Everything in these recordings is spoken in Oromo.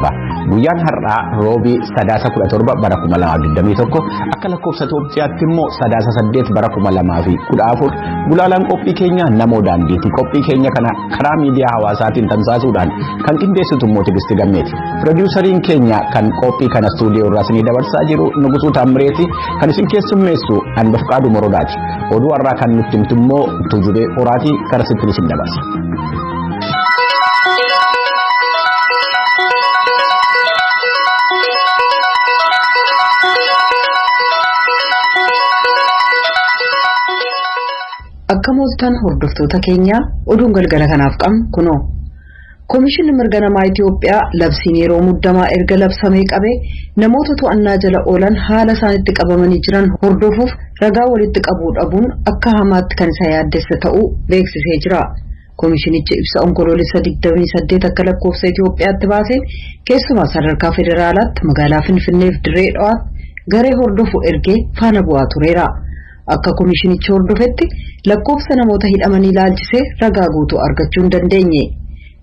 Guyyaan har'aa roobii Sadaasa 17 bara 2021, akka lakkoofsa Itoophiyaatti immoo Sadaasa 8 bara 2014. Gulaalaan qophii keenya Namoo Daandiiti. Qophii keenya kana karaa miidiyaa hawaasaatiin tamsaasuudhaan kan qindeessitu immoo Tigisti Gammeeti. Pirodiisariin keenya kan qophii kana istuudiyoo irraa isinii dabarsaa jiru Nugusuu Taammireeti. Kan isin keessummeessu Anbafqaaduu Morodaati. Oduu har'aa kan nutti himtu immoo Tujubee Horaatii, gara sitti isin dabarsa. Akka mooltan, hordoftoota keenyaa, oduun galgala kanaaf qabnu kunoo. Komishinni mirga namaa Itoophiyaa labsiin yeroo muddamaa erga labsamee qabee namoota to'annaa jala oolan haala isaan itti qabamanii jiran hordofuuf ragaa walitti qabuu dhabuun akka hamaatti kan isa yaaddesse ta'uu beeksisee jira. Komishinichi ibsa Onkoloolessa 28 akka lakkoofsa Itoophiyaatti baaseen, keessumaa sadarkaa federaalaatti magaalaa Finfinneef Dirree Dhawaatti garee hordofu ergee faana bu'aa tureera. Akka komishinichi hordofetti, lakkoofsa namoota hidhamanii ilaalchisee ragaa guutuu argachuu hin dandeenye.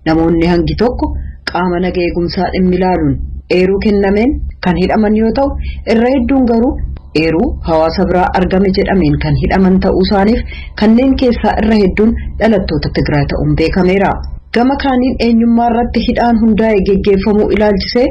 Namoonni hangi tokko qaama naga eegumsaa dhimmi ilaaluun eeruu kennameen kan hidhaman yoo ta'u, irra hedduun garuu eeruu hawaasa biraa argame jedhameen kan hidhaman ta'uu isaaniif kanneen keessaa irra hedduun dhalattoota Tigraay ta'uun beekameera. Gama kaaniin, eenyummaa irratti hidhaan hundaa'e geggeeffamuu ilaalchisee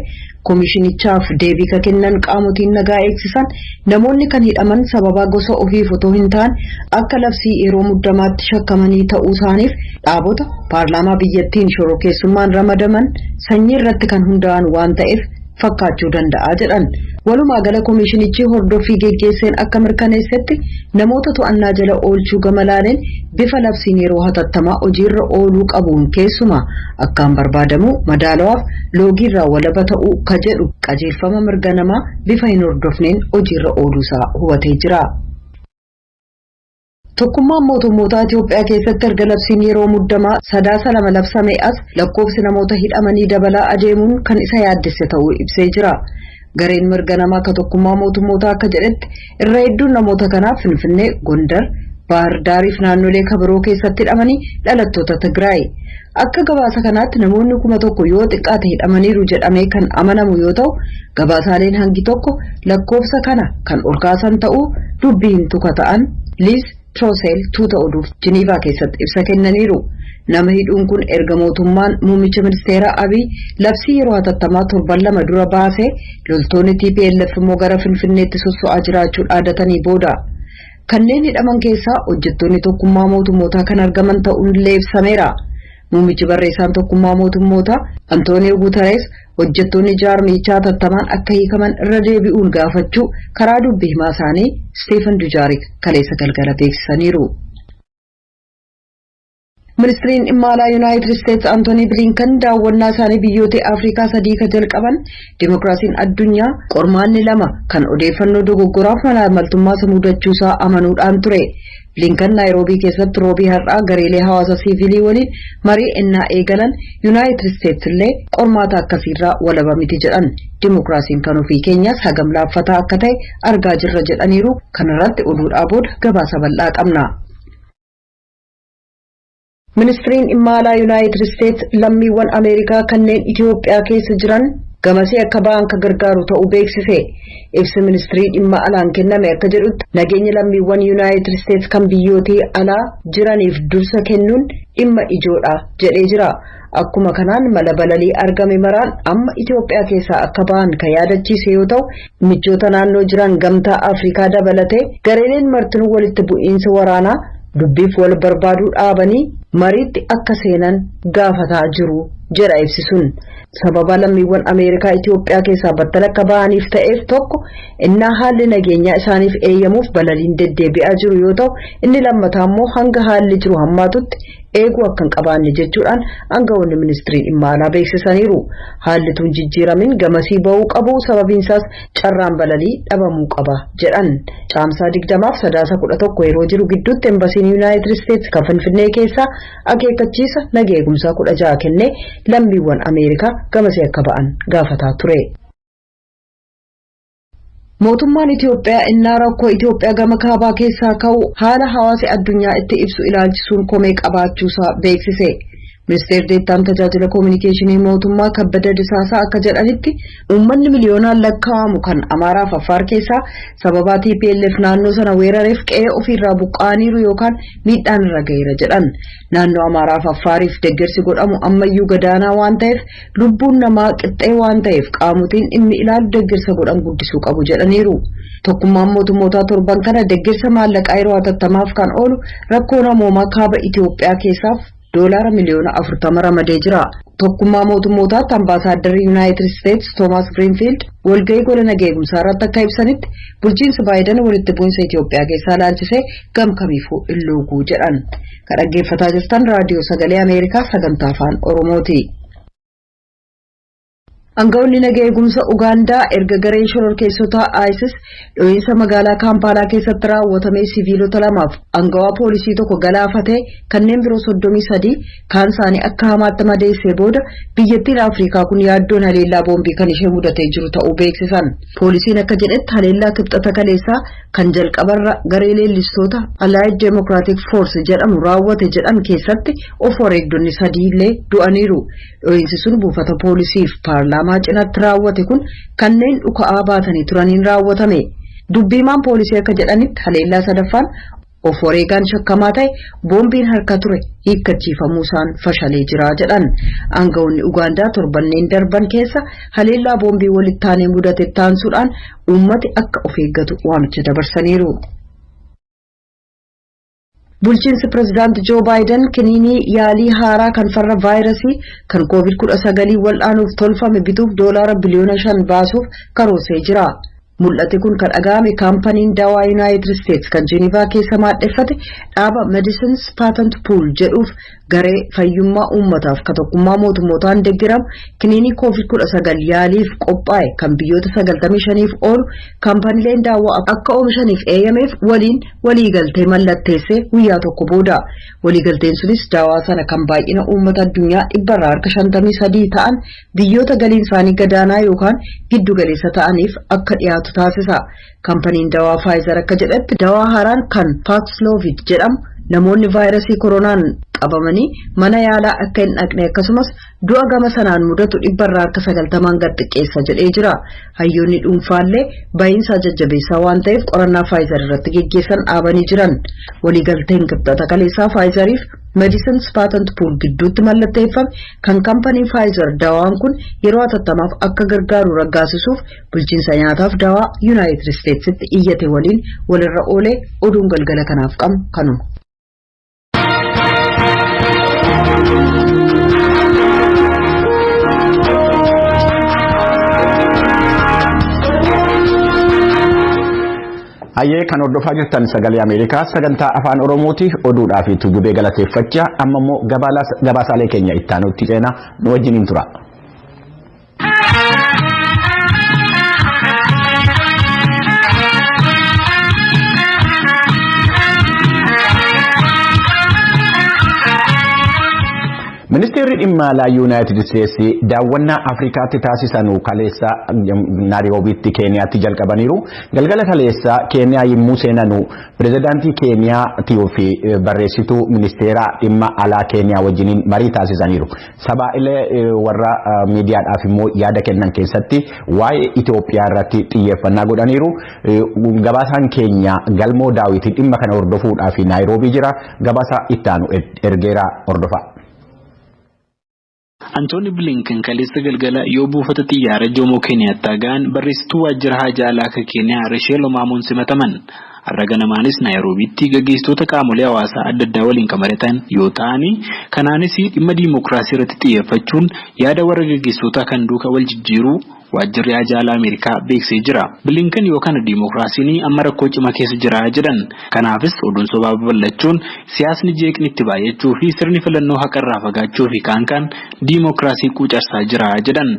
komishinichaaf deebii ka kennan qaamotiin nagaa eegsisan, namoonni kan hidhaman sababa gosa ofiif otoo hin taane akka labsii yeroo muddamaatti shakkamanii ta'uu isaaniif dhaabota paarlaamaa biyyattiin shororkeessummaan ramadaman sanyii irratti kan hundaa'an waan ta'eef fakkaachuu danda'a jedhan. Walumaa gala, komishinichi hordoffii geggeesseen akka mirkaneessetti, namoota to'annaa jala oolchuu gama laaleen bifa labsiin yeroo hatattamaa hojiirra ooluu qabuun keessumaa akkaan barbaadamu madaalawaaf loogiirraa walaba ta'uu ka jedhu qajeelfama mirga namaa bifa hin hordofneen hojiirra ooluusaa hubatee jira. Tokkummaan mootummoota Itoophiyaa keessatti erga labsiin yeroo muddamaa Sadaasa 2 labsame as lakkoofsi namoota hidhamanii dabalaa adeemuun kan isa yaaddesse ta'uu ibsee jira. Gareen mirga namaa akka tokkummaa mootummoota akka jedhetti, irra hedduun namoota kanaaf Finfinnee, Gondar, Baahir Daariif naannolee kabiroo keessatti hidhamanii dhalattoota Tigraay. Akka gabaasa kanaatti namoonni 1000 yoo xiqqaate hidhamaniiru jedhamee kan amanamu yoo ta'u, gabaasaaleen hangi tokko lakkoofsa kana kan ol kaasan ta'uu dubbii himtu ka ta'an Liz Troosel tuuta oduuf Jiniivaa keessatti ibsa kennaniiru. Nama hidhuun kun erga mootummaan muummicha ministeeraa Abiy labsii yeroo hatattamaa torban 2 dura baasee, loltoonni TPLF immoo gara Finfinneetti sosso'aa jiraachuu dhaadatanii booda. Kanneen hidhaman keessaa hojjettoonni tokkummaa mootummootaa kan argaman ta'uun illee ibsameera. Muummichi barreessaan tokkummaa mootummootaa Antooniyoo Guutarees hojjettoonni jaarmichaa hatattamaan akka hiikaman irra deebi'uun gaafachuu karaa dubbii himaa isaanii Steven Dujaarik kaleessa galgala beeksisaniiru. Ministiriin dhimma alaa Yuunaayitid Isteetsi Antoonii Bilinkan daawwannaa isaanii biyyoota Afrikaa sadii ka jalqaban, dimokiraasiin addunyaa qormaanni lama kan odeeffannoo dogoggoraaf malaamaltummaa isa mudachuusaa amanuudhaan ture. Bilinkan Naayiroobii keessatti roobii har'aa gareelee hawaasa siivilii waliin marii ennaa eegalan, Yuunaayitid Isteetsi illee qormaata akkasiirraa walaba miti jedhan. Dimokiraasiin kan ofii keenyaas hagam laaffataa akka ta'e argaa jirra jedhaniiru. Kanarratti oduudhaa booda gabaasa bal'aa qabna. Ministiriin dhimma alaa Yuunaayitid Isteetsi lammiiwwan Ameerikaa kanneen Itoophiyaa keessa jiran gamasii akka ba'an ka gargaaru ta'uu beeksise. Ibsi ministirii dhimma alaan kenname akka jedhutti, nageenya lammiiwwan Yuunaayitid Isteetsi kan biyyootii alaa jiraniif dursa kennuun dhimma ijoodha jedhee jira. Akkuma kanaan, mala balalii argame maraan amma Itoophiyaa keessaa akka ba'an kan yaadachiise yoo ta'u, michoota naannoo jiran Gamtaa Afrikaa dabalatee gareeleen martinuu walitti bu'iinsa waraanaa dubbiif wal barbaaduu dhaabanii mariitti akka seenan gaafataa jiru jedha ibsi sun. Sababa lammiiwwan Ameerikaa Itoophiyaa keessaa battala akka ba'aniif ta'eef tokko, innaa haalli nageenyaa isaaniif eeyyamuuf balaliin deddeebi'aa jiru yoo ta'u, inni lammataa immoo hanga haalli jiru hammaatutti eeguu akka hin qabaanne jechuudhaan aangawoonni ministirii dhimma alaa beeksisaniiru. Haalli tun jijjiiramin gamasii ba'uu qabu, sababiinsaas carraan balalii dhabamuu qaba jedhan. Caamsaa 20f Sadaasa 11 yeroo jiru gidduutti embasiin Yuunaayitid Isteetsi kan Finfinnee keessaa akeekkachiisa naga eegumsaa 16 kennee lammiiwwan Ameerikaa gamasii akka ba'an gaafataa ture. Mootummaan Itoophiyaa innaa rakkoo Itoophiyaa gama kaabaa keessaa ka'u haala hawaasi addunyaa itti ibsu ilaalchisuun komee qabaachuusaa beeksise. Ministeerri deettaan tajaajila koominikeeshinii mootummaa Kabbada Disaasaa akka jedhanitti, uummanni miliyoonaan lakkaa'amu kan Amaaraaf Affaar keessaa sababaa TPLF naannoo sana weerareef qe'ee ofiirraa buqqa'aniiru yookaan miidhaan irra ga'eera jedhan. Naannoo Amaaraaf Affaariif deeggarsi godhamu ammayyuu gadaanaa waan ta'eef, lubbuun namaa qixxee waan ta'eef, qaamotiin dhimmi ilaalu deeggarsa godhan guddisuu qabu jedhaniiru. Tokkummaan mootummootaa torban kana deeggarsa maallaqaa yeroo hatattamaaf kan oolu rakkoo namoomaa kaaba Itoophiyaa keessaaf $40 miliyoona ramadee jira. Tokkummaa mootummootaatti ambaasaadarri Yuunaayitid Isteetsi Toomaas Giriinfiild walga'ii gola nageegumsaa irratti akka ibsanitti, bulchiinsi Baayidan walitti bu'insa Itoophiyaa keessaa ilaalchisee gamkamiifuu hin looguu jedhan. Kan dhaggeeffataa jirtan Raadiyoo Sagalee Ameerikaa sagantaa Afaan Oromooti. Aangawoonni naga eegumsa Ugaandaa erga gareen shororkeessotaa ISIS dho'iinsa magaalaa Kaampaalaa keessatti raawwatamee siviilota lamaaf aangawaa poolisii tokko galaafatee kanneen biroo 33 kaan isaanii akka hamaatti madeessee booda, biyyattiin Afrikaa kun yaaddoon haleellaa boombii kan ishee mudatee jiru ta'uu beeksisan. Poolisiin akka jedhetti, haleellaa Kibxata kaleessaa kan jalqabarra garee leellistoota Allied Democratic Force jedhamu raawwate jedhan keessatti of wareegdonni sadii illee du'aniiru. Dho'iinsi sun buufata poolisiif paarlaamaa cinatti raawwate kun kanneen dhuka'aa baatanii turaniin raawwatame. Dubbiimaan poolisii akka jedhanitti, haleellaa sadaffaan of wareegaan shakkamaa ta'e boombiin harka ture hiikkachiifamuu isaan fashalee jira jedhan. Aangawoonni Ugaandaa torbanneen darban keessa haleellaa boombii walitti aanee mudate taansuudhaan uummati akka of eeggatu waamicha dabarsaniiru. Bulchiinsi pirezidaanti Joo Baayiden kiniinii yaalii haaraa kan farra vaayirasii kan Koovid-19 wal'aanuuf tolfame bituuf $5 biliyoona baasuuf karoorsee jira. Mul'ati kun kan dhaga'ame kaampaniin daawaa Yuunaayitid Isteetsi kan Jenivaa keessa maadheffate dhaaba Medicines Patent Pool jedhuuf garee fayyummaa uummataaf ka tokkummaa mootummootaan deeggaramu kiniinii Koovid-19 yaaliif qophaa'e kan biyyoota 95f oolu kaampaniileen daawaa akka oomishaniif eeyyameef waliin waliigaltee mallatteessee guyyaa tokko booda. Waliigalteen sunis daawaa sana kan baay'ina uummata addunyaa 53% ta'an biyyoota galiin isaanii gadaanaa yookaan giddu galeessa ta'aniif akka dhiyaatu taasisa. Kaampaniin dawaa Faayizer akka jedhetti, dawaa haaraan kan Paxlovid jedhamu namoonni vaayirasii koronaan qabamanii mana yaalaa akka hin dhaqne, akkasumas du'a gama sanaan mudatu 90% gad xiqqeessa jedhee jira. Hayyoonni dhuunfaallee ba'iinsaa jajjabeessaa waan ta'eef qorannaa Faayizer irratti geggeessan dhaabanii jiran. Waliigalteen Kibxata kaleessaa Faayizeriif Medicines Patent Pool gidduutti mallatteeffame kan kaampaniin Faayizer dawaan kun yeroo hatattamaaf akka gargaaru raggaasisuuf bulchiinsa nyaataaf dawaa Yuunaayitid Isteetsitti iyyate waliin walirra oolee. Oduun galgala kanaaf qabnu kanuma. Hayyee, kan hordofaa jirtan Sagalee Ameerikaa sagantaa Afaan Oromooti. Oduudhaa fi Tuujubee galateeffachaa, amma immoo gabaasaalee keenya itti aanutti ceenaa, nu wajjiniin tura. Ministeerri dhimma alaa Yuunaayitid Isteetsi daawwannaa Afrikaatti taasisan kaleessa Naayiroobiitti Keeniyaatti jalqabaniiru. Galgala kaleessa Keeniyaa yommuu seenanu pirezidaantii Keeniyaatii fi barreessituu ministeera dhimma alaa Keeniyaa wajjiniin marii taasisaniiru. Sabaa'ilee warra miidiyaadhaaf immoo yaada kennan keessatti waa'ee Itoophiyaa irratti xiyyeeffannaa godhaniiru. Gabaasaan keenya Galmoo Daawwitii dhimma kana hordofuudhaaf Naayiroobii jira. Gabaasa itti aanu ergeera, hordofa. Antooni Bilinkan kaleessa galgala yoo buufata xiyyaara Joomoo Keeniyaattaa ga'an barreessituu waajjira haajaa alaa akka Keeniyaa Risheel Omaamoon simataman. Har'a ganamaanis Naayiroobiitti gaggeessitoota qaamolee hawaasaa adda addaa waliin kan mari'atan yoo ta'an, kanaanis dhimma diimokiraasii irratti xiyyeeffachuun yaada warra gaggeessitootaa kan duukaa wal jijjiiruu waajjirri haajaa alaa Ameerikaa beeksisee jira. Bilinkan yoo kana diimokiraasiin amma rakkoo cimaa keessa jira jedhan. Kanaafis oduun sobaa babal'achuun, siyaasni jeeqni itti baay'achuu fi sirni filannoo haqarraa fagaachuu fi kaan kaan diimokiraasii quucarsaa jira jedhan.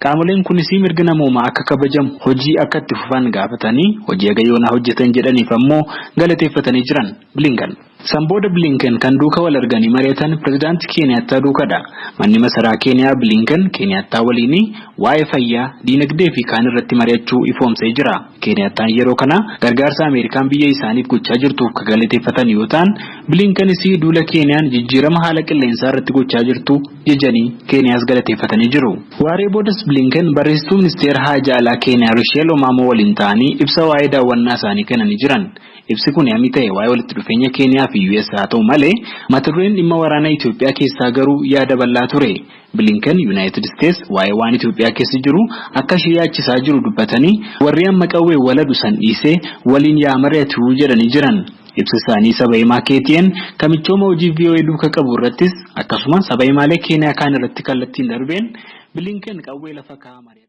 Qaamoleen kunis mirga namoomaa akka kabajamu hojii akka itti fufan gaafatanii, hojii hagayyoonaa hojjetan jedhaniif ammoo galateeffatanii jiran Bilinkan. San booda Bilinken kan duuka wal arganii mari'atan pirezidaantii Keeniyaattaa duukadha. Manni masaraa Keeniyaa Bilinken Keeniyaattaa waliin waa'ee fayyaa, diinagdee fi kaan irratti mari'achuu ifoomsee jira. Keeniyaattaan yeroo kana gargaarsa Ameerikaan biyya isaaniif gochaa jirtuuf kan galateeffatan yoo ta'an, Bilinkenis duula Keeniyaan jijjiirama haala qilleensaa irratti gochaa jirtu jajanii Keeniyaas galateeffatanii jiru. Waaree boodas Bilinken barreessituu ministeera haajaa alaa Keeniyaa Risheel Omaamoo waliin ta'anii ibsa waa'ee daawwannaa isaanii kennanii jiran. Ibsi kun hammi ta'e waa'ee walitti dhufeenya Keeniyaa fi US haa ta'u malee mata dureen dhimma waraana Itoophiyaa keessaa garuu yaada bal'aa ture. Bilinken Yuunaayitid Isteets waa'ee waan Itoophiyaa keessa jiru akka ishee yaachisaa jiru dubbatanii warri amma qawwee waladu san dhiisee waliin yaa mari'atu jedhanii jiran. Ibsa isaanii saba himaa KTN kan michooma hojii VOA duuka qabu irrattis akkasuma saba himaalee Keeniyaa kaan irratti kallattiin darbeen Bilinken qawwee lafa kaa'aa mari'atu.